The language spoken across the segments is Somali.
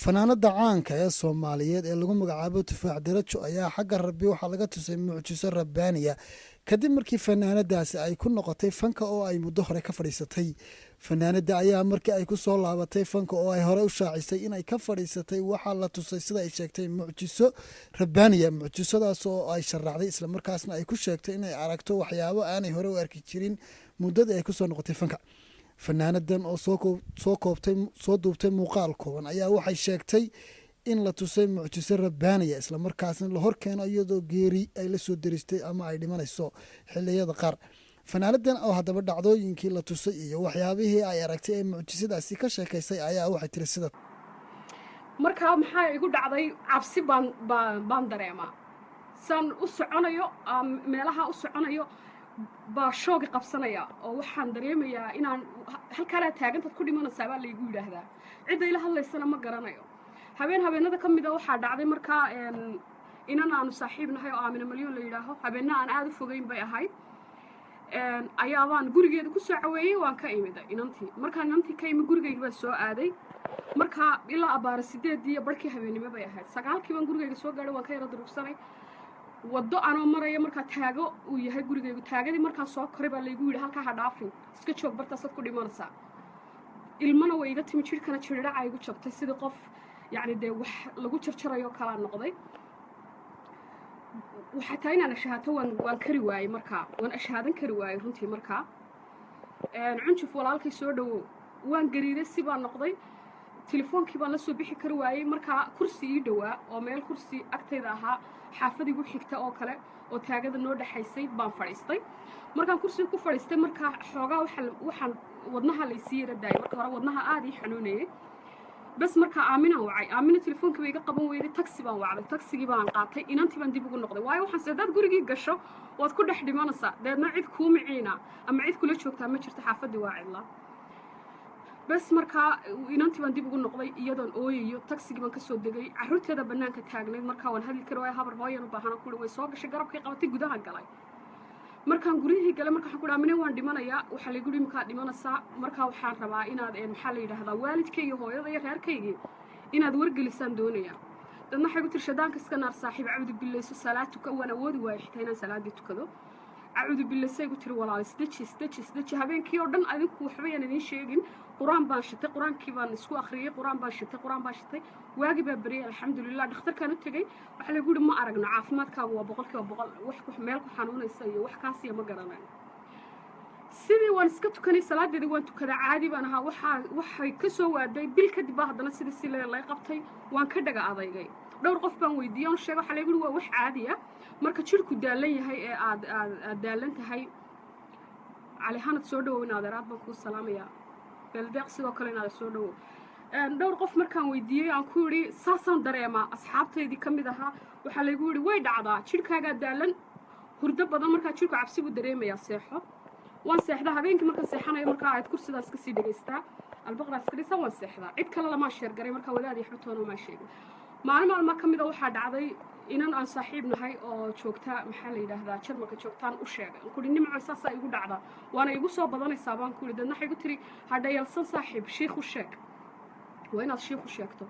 Fanaanada caanka ee Soomaaliyeed ee lagu magacaabo Tufaax Darajo ayaa xagga Rabbi waxaa laga tusay mucjiso rabbaaniya, kadib markii fanaanadaasi ay ku noqotay fanka oo ay muddo hore ka fadhiisatay. Fanaanada ayaa markii ay ku soo laabatay fanka oo ay hore u shaacisay inay ka fadhiisatay, waxaa la tusay, sida ay sheegtay, mucjiso rabbaaniya. Mucjisadaas oo ay sharaxday, islamarkaasna ay ku sheegtay inay aragto waxyaabo aanay hore u arki jirin muddadii ay kusoo noqotay fanka. Fanaanadan oo soo koobtay, soo duubtay muuqaal kooban, ayaa waxay sheegtay in la tusay mucjiso rabbaaniya, islamarkaasna la hor keeno iyadoo geeri ay la soo deristay ama ay dhimanayso xiliyada qaar. Fanaanadan oo haddaba dhacdooyinkii la tusay iyo waxyaabihii ay aragtay ee mucjisadaasi ka sheekaysay ayaa waxay tiri sida: Markaa maxaa igu dhacday? Cabsi baan dareemaa. Saan u soconayo, meelaha u soconayo, baa shoogi qabsanaya oo waxaan dareemayaa inaan halkaanaa taagantaad ku dhimanaysaa baa laygu yidhaahdaa. Cidda ila hadlaysana ma garanayo. Habeen habeenada ka mida waxaa dhacday markaa inan aanu saaxiib nahay oo Aamina Malyoon la yidhaaho, habeenna aan aada u fogeyn bay ahayd, ayaabaan gurigeeda ku soo caweeyey. Waan ka imid inantii. Markaan inantii ka imi, gurigayga baan soo aaday. Markaa ilaa abaara 8:30 habeennimo bay ahayd. 9-kii baan gurigayga soo gaadhay. Waan ka yara durugsanay. Waddo anoo maraya, markaa taago uu yahay gurigaygu, taagadii markaan soo koray baa laygu yidhi, "Halkaa ha dhaafin, iska joog, bartaasaad ku dhimanaysaa." Ilmana way iga timi, jidhkana jiridhaca igu jabtay, sidii qof yacni dee wax lagu jarjarayo kalaa noqday. Waxaa taa inaan ashahaato waan kari waayey. Markaa waan ashahaadan kari waayey runtii. Markaa Cunjuf walaalkay soo dhowow, waan gariiray, si baan noqday, telefoonkii baan la soo bixi kari waayey. Markaa kursi ii dhowaa oo meel kursi agtayda ahaa, xaafad igu xigta oo kale oo taagada noo dhexaysay, baan fadhiistay. Markaan kursiga ku fadhiistay, markaa xoogaa waxaan wadnaha laysii yara daayay. Marka hore wadnaha aada ii xanuunayay bas. Markaa Aaminaan wacay. Aamina telefoonkii bay iga qaban weyday. Taxi baan wacday, taxigii baan qaatay, inantii baan dib ugu noqday, waayo waxaan se haddaad gurigii gasho waad ku dhex dhimanaysaa, dabeedna cid kuu miciina ama cid kula joogtaa ma jirto, xaafaddii waa cidla bas. Markaa inantii baan dib ugu noqday iyadoon ooyayo. Taxigii baan kasoo degay, carruurteeda bannaanka taagnayd. Markaa waan hadli kari waaya. "Habar, hooyan u baahana," kuhi. Way soo gashay, garabkay qabatay, gudaha galay. Markaan guryihii galay, marka waxaan ku dhaha, "Amine, waan dhimanayaa. Waxaa laygu yidhi markaad dhimanaysaa. Markaa waxaan rabaa inaad, maxaa la yidhaahdaa, waalidkay iyo hooyada iyo reerkaygii inaad wargelisaan doonayaa." Dadna waxay ku tiri, "Shadaanka iska naar saaxiib, cabudu billayso, salaad tuka." Waan awoodi waayay xitaa inaan salaaddii tukado. "Acuudu billaysay," ku tiri, "walaal, isdeji, isdeji, isdeji." Habeenkii oo dhan, adinku waxba yaan idiin sheegin, Qur-aan baan shitay, Qur-aankii baan isku akhriyey, Qur-aan baan shitay, Qur-aan baan shitay. Waagi baa beriyay, alxamdulilah. Dhakhtarkaan u tegey, waxaa lagu yidhi, "Ma aragno, caafimaadkaagu waa 100%, wax meel ku xanuunaysa iyo wax kaasiya ma garanayo." Sidii waan iska tukanay, salaadeedii waan tukadaa, caadi baan ahaa. Waxay ka soo waaday bil kadib baa haddana sidii si lay qabtay. Waan ka dhaga adaygay. Dhowr qof baan weydiiyey oon sheegay. Waxaa lagu yidhi, "Waa wax caadi ah marka jidhku daalan yahay ee aad daalan tahay." Cali Hanad, soo dhawow in adeer, aad baan kuu salaamayaa. Beeldeeq sidoo kale, inaad soo dhawow. Dhowr qof markaan weydiiyey, aan ku yidhi, "Saasaan dareemaa," asxaabtaydii ka mid ahaa, waxaa laygu yidhi, "Way dhacdaa, jidhkaagaa daalan, hurdo badan, markaa jidhku cabsi buu dareemayaa, seexo." Waan seexdaa habeenkii. Markaan seexanayo, markaa aad kursidaas kasii dhegaystaa, Albaqraa iska dhigtaa, waan seexdaa. Cid kale lamaa share garay markaa, wadaad iyo xubtoona maa sheegin. Maalin maalmaa ka mid a waxaa dhacday inan aan saaxiib nahay oo joogta, maxaa la yidhaahdaa, Jarmalka joogtaan u sheegay. Aan kuhi, "Nimco, saasaa igu dhacda, waana igu soo badanaysaa," baan ku yidhi. Dadna waxay igu tiri, "Hadhayalsan saaxiib, shiikh u sheeg, waa inaad shiikh u sheegto."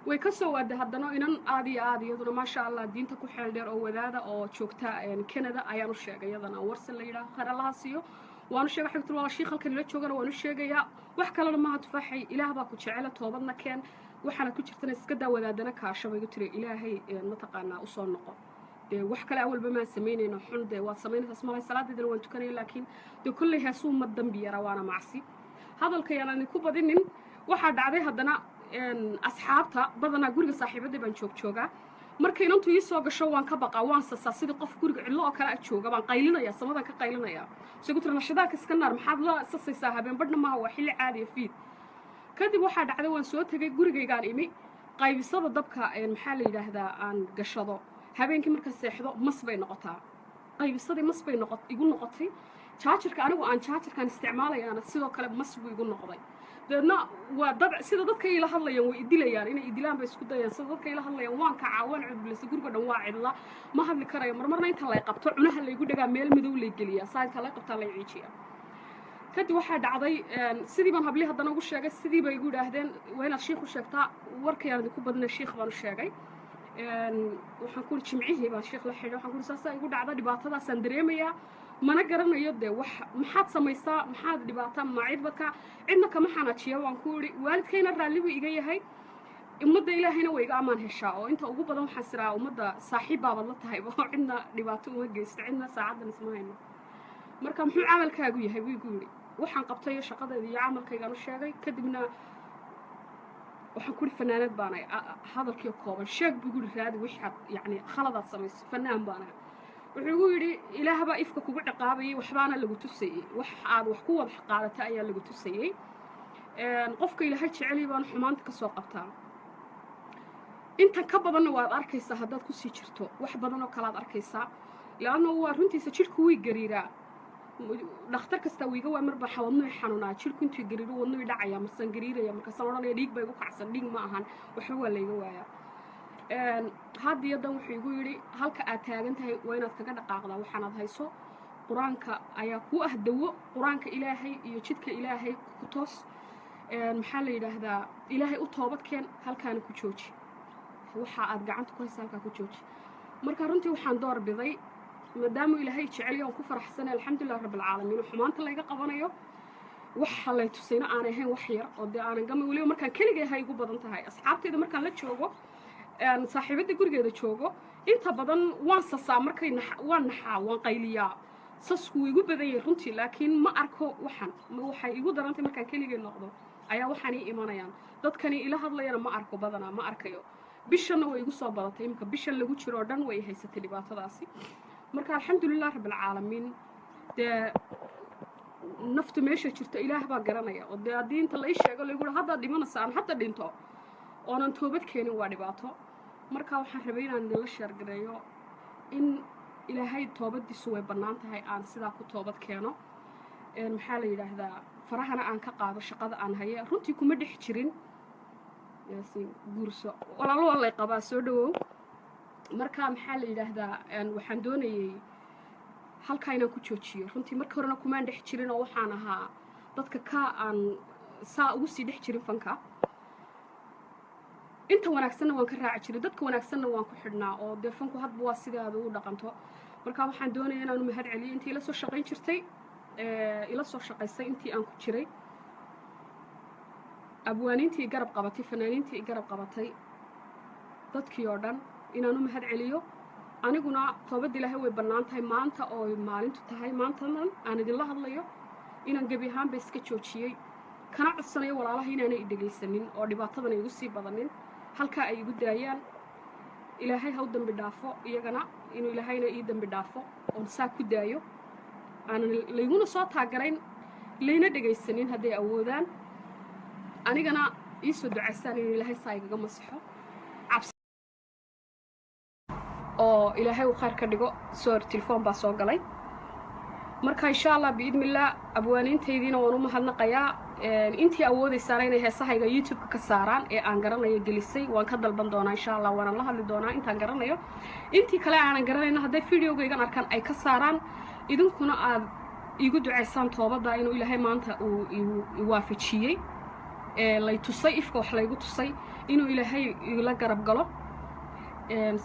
Way ka soo waaday haddana inan aad iyo aad iyaduna, maasha Allah, diinta ku xeel dheer oo wadaada oo joogta Canada ayaan u sheegay. Iyadana Warsan la yidhaha, khayr Allaha siiyo, waanu sheegay. Waxay tiri, "Waa shiikh halkan ila joogana waanu sheegayaa. Wax kalena maaha Tufaaxay, Ilaah baa ku jecela, toobadna keen, waxaana ku jirtana iska daa, wadaadana kaasho," bay igu tiri. "Ilaahay mataqaanaa usoo noqo." Dee wax kale awalba maan samaynayno xun, dee waad samaynaysaas malay. Salaadeedana waan tukanaya, laakiin dee kolley heesuu ma dambi yara, waana macsi. Hadalka yaan idinku badinin. Waxaa dhacday haddana asxaabta badanaa guriga saaxiibadii baan joog joogaa. Marka inantu ii soo gasho waan ka baqaa, waan sasaa, sidii qof guriga cidlo oo kale a jooga baan qaylinaya, samadan ka qaylinaya. Se ku tiri, "Nashadaanka iska naar, maxaad la sasaysaa? Habeen badhna maaha, waa xilli caadiya fiid." Kadib waxaa dhacday waan soo tegay, gurigaygaan imi. Qaybisada dabka, maxaa la yidhaahdaa, aan gashado habeenkii marka seexdo, mas bay noqotaa. Qaybisadii mas bay noqo igu noqotay. Charger-ka anigu aan charger-kaan isticmaalayaana sidoo kale mas buu igu noqday. Dabeedna waa dad sida dadka ila hadlayaan, way idilayaan, inay idilaan bay isku dayaan. Sida dadka ila hadlayaan, waan kacaa, waan cudbilaysa, guriga dhan waa cidla, ma hadli karayo. Marmarna inta lay qabto cunaha laygu dhagaa, meel madow lay geliyaa, saa inta lay qabtaa lay ciijiyaa. Kadib waxaa dhacday sidii baan hablii haddana ugu sheegay, sidii bay igu yidhaahdeen waa inaad shiikh u sheegtaa. Warkayaan idinku badnay, shiikh baan u sheegay. Waxaan ku uri jimcihii baan shiikh la xidhay. Waxaan ku uri saasaa igu dhacda, dhibaatadaasaan dareemayaa, mana garanayo dee wax maxaad samaysaa, maxaad dhibaata ma cidba ka cidna kama xanaajiya. Waan ku idhi waalidkayna raalli buu iga yahay, ummadda Ilaahayna way iga ammaan heshaa, oo inta ugu badan waxaan siraa ummadda saaxiib baabad la tahay, oo cidna dhibaato uma geysto, cidna saacaddan isma hayno. Marka muxuu camalkaagu yahay buu igu yidhi. Waxaan qabtayo shaqadeeda iyo camalkaygaan u sheegay. Kadibna waxaan ku idhi fanaanad baanay. Hadalkii kooban sheeg buu igu yidhi, raadi wixaad yacni khaladaad samayso, fanaan baanay. Wuxuu igu yidhi ilaahbaa ifka kugu ciqaabayay, waxbaana lagu tusayey, wax aad wax ku wada qaadata ayaa lagu tusayey. Qofka Ilaahay jeceliy baana xumaanta ka soo qabtaa. Intan ka badanna waad arkaysaa haddaad kusii jirto, wax badan oo kalaad arkaysaa. Leanna waa runtiisa, jidhku way gariiraa, dhakhtar kastaa wiiga waa marba wadnuy xanuunaa, jidhku intuu gariiro wadnuy dhacaya, marsaan gariiraya, markaasaan odhanaya dhiig baa igu kacsan, dhiig ma ahan, waxba waa layga waayaa. Haddiyadan wuxuu igu yidhi halka aad taagan tahay waa inaad kaga dhaqaaqdaa waxaanaad hayso. Qur-aanka ayaa kuu ah dawo, Qur-aanka Ilaahay iyo jidka Ilaahay ku toos, maxaa la yidhaahdaa, Ilaahay u toobad keen, halkaana ku jooji waxa aad gacanta ku haysa, halkaa ku jooji. Marka runtii waxaan door biday, maadaama Ilaahay jeceliyo aan ku faraxsanay, alxamdulilah rabbilcaalamiin, xumaanta layga qabanayo, waxa lay tusayna aanay ahayn wax yar oo dee aanan gama. Weliba markaan keligay ahay igu badan tahay, asxaabtayda markaan la joogo, saaxiibadda gurigeeda joogo, inta badan waan sasaa, markay waan naxaa, waan qayliyaa, sasku wuu igu badan yahay runtii. Laakiin ma arko waxan, waxay igu darantay markaan keligay noqdo ayaa waxaan ii imanayaan. Dadkani ila hadlayana ma arko, badanaa ma arkayo. Bishanna way igu soo badatay, iminka bishan lagu jiro oo dhan way haysatay dhibaatadaasi. Marka alxamdulilah rabbilcaalamiin, dee naftu meesha jirto Ilaah baa garanaya, oo dee haddii inta la ii sheego laygu haa haddaad dhimanaysa aan hadda dhinto oonan toobad keenin, waa dhibaato. Marka waxaan rabay inaan idinla share gareeyo in Ilaahay toobadiisu way bannaan tahay, aan sidaa ku toobad keeno, maxaa la yidhaahdaa, farahana aan ka qaado shaqada aan haya. Runtii kuma dhex jirin. Yaasiin guurso walaalo, waa lay qabaa, soo dhawow. Marka maxaa la yidhaahdaa, waxaan doonayey halkaa inaan ku joojiyo. Runtii marka horena kumaan dhex jirin, oo waxaan ahaa dadka ka aan saa ugu sii dhex jirin fanka. Inta wanaagsanna waan ka raaci jiray, dadka wanaagsanna waan ku xidhnaa, oo dee fanku hadba waa sidaada u dhaqanto. Marka waxaan doonaya inaanu mahad celiyo intii ila soo shaqayn jirtay, ila soo shaqaysay intii aan ku jiray, abwaaniintii garab qabatay, fanaaniintii garab qabatay, dadkii oo dhan inaan u mahad celiyo. Aniguna toobadda Ilaahay way bannaan tahay. Maanta oo maalintu tahay maantanan aan idinla hadlayo, inaan gebi ahaanba iska joojiyey, kana codsanayo walaalaha inaanay i dhegaysanin oo dhibaatadana igu sii badanin, halkaa ay igu daayaan. Ilaahay ha u dambi dhaafo iyagana, inuu Ilaahayna ii dambi dhaafo oon saa ku daayo, aanan layguna soo taagarayn, layna dhegaysanin hadday awoodaan, anigana ii soo ducaysaan inuu Ilaahay saa igaga masaxo oo Ilaahay uu khayr ka dhigo. Soor, telefoon baa soo galay. Marka insha Allah biidnillaah abwaaniintaydiina waan u mahadnaqayaa. Intii awoodaysaana inay heesahayga YouTube-ka ka saaraan ee aan garanayo gelisay waan ka dalban doonaa insha Allah, waana la hadli doonaa intaan garanayo. Intii kale aanan garanayno hadday videogaygan arkaan ay ka saaraan. Idinkuna aad iigu ducaysaan toobadda inuu Ilaahay maanta uu iwaafajiyey, lay tusay ifka wax laygu tusay, inuu Ilaahay ila garab galo,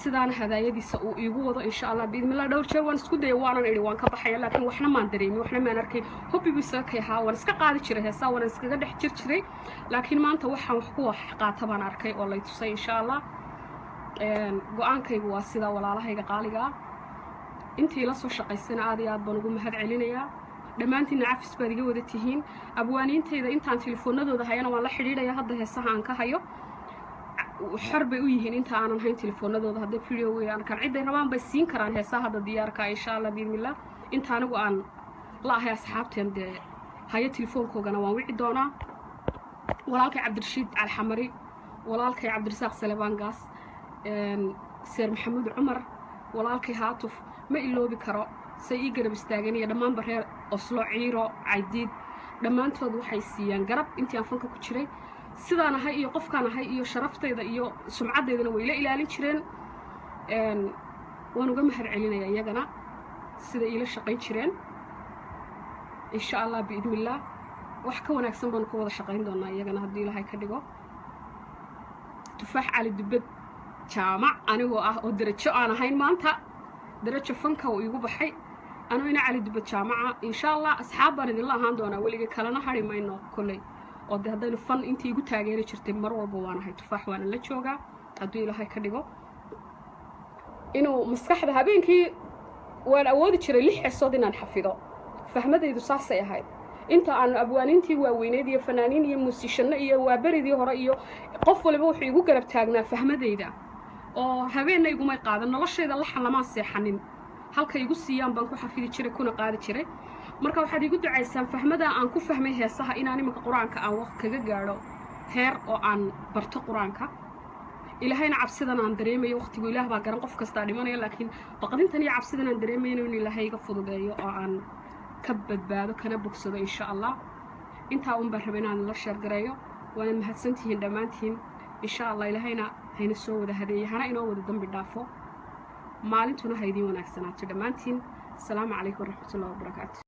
sidaana hadaayadiisa uu iigu wado insha Allah biidnillah. Dhowr jeer waan isku dayay, waanan idhi waan ka baxaya, laakiin waxna maan dareemin, waxna maan arkay. Hobby buu isaga kay ahaa, waan iska qaadi jiray heesaa, waan iskaga dhex jir jiray, laakiin maanta waxaan wax ku wax qaata baan arkay oo lay tusay insha Allah. Go-aankaygu waa sidaa, walaalahayga qaaliga ah. Intii ila soo shaqaysana aad iyo aad baan ugu mahad celinayaa. Dhammaantiinna cafis baad iga wada tihiin. Abwaaniintayda intaan telefoonadooda hayana waan la xidhiidhaya. Hadda heesaha aan ka hayo xor bay u yihiin inta aanan hayn telefoonadooda. Hadday video arkaan, cidday rabaan bay siin karaan heesaha hadda diyaarka insha Allah biidnillah. Inta anigu aan la ahay asxaabteen dee hayo telefoonkoogana waan wici doonaa. Walaalkay Cabdirashiid Alxamari, walaalkay Cabdirasaaq Salebaan Gaas, Seer Maxamuud Cumar, walaalkay Haatuf, ma iloobi karo say ii garab istaageen, iyo dhammaanba reer Oslo, Ciiro, Caydiid, dhammaantood waxay siiyaan garab intii aan fanka ku jiray. Sidaan ahay iyo qofkaan ahay iyo sharaftayda iyo sumcaddaydana way ila ilaalin jireen. Waan uga mahad celinaya iyagana sida iila shaqayn jireen. Insha Allah, biidnillaah, wax ka wanaagsan baanu ka wada shaqayn doonaa iyagana, haddii Ilaahay ka dhigo. Tufaax Cali Dubad Jaamac anigoo ah oo Derajo aan ahayn maanta, Derajo fanka uu iigu baxay, anuu ina Cali Dubad Jaamaca. Insha Allah, asxaab baan idinla ahaan doonaa weligay, kalena hari mayno kolley. Oo de haddaynu fan intii igu taageeri jirtay mar walba waan ahay Tufaax, waana la joogaa hadduu Ilaahay ka dhigo. Inuu maskaxda habeenkii waan awoodi jiray 6 heesood inaan xafido. Fahmadaydu saasay ahayd inta aanu abwaaniintii waaweyneed iyo fanaaniin iyo muusiishanno iyo waaberidii hore iyo qof waliba wuxuu igu garab taagnaa fahmadayda, oo habeenna igumay qaadan. Noloshayda laxan lamaan seexanin, halka igu siiyaan baan ku xafidi jiray kuna qaadi jiray. Marka waxaad igu ducaysaan fahmada aan ku fahmay heesaha inaan iminka Qur-aanka aan waqt kaga gaadho heer oo aan barto Qur-aanka. Ilaahayna cabsidan aan dareemayo, waqtigu Ilaah baa garan, qof kastaa dhimanaya, laakiin baqdintan iyo cabsidan aan dareemayno in Ilaahay iga fududeeyo oo aan ka badbaado kana bogsado, insha Allah. Intaa un baan raba inaan la share gareeyo. Waana mahadsantihiin dhammaantiin. Insha Allah, Ilaahayna hayna soo wada hadeeye, hana inoo wada dambi dhaafo, maalintuna ha idiin wanaagsanaato dhammaantiin. Asalaamu calaykum waraxmatullahi wabarakaatu.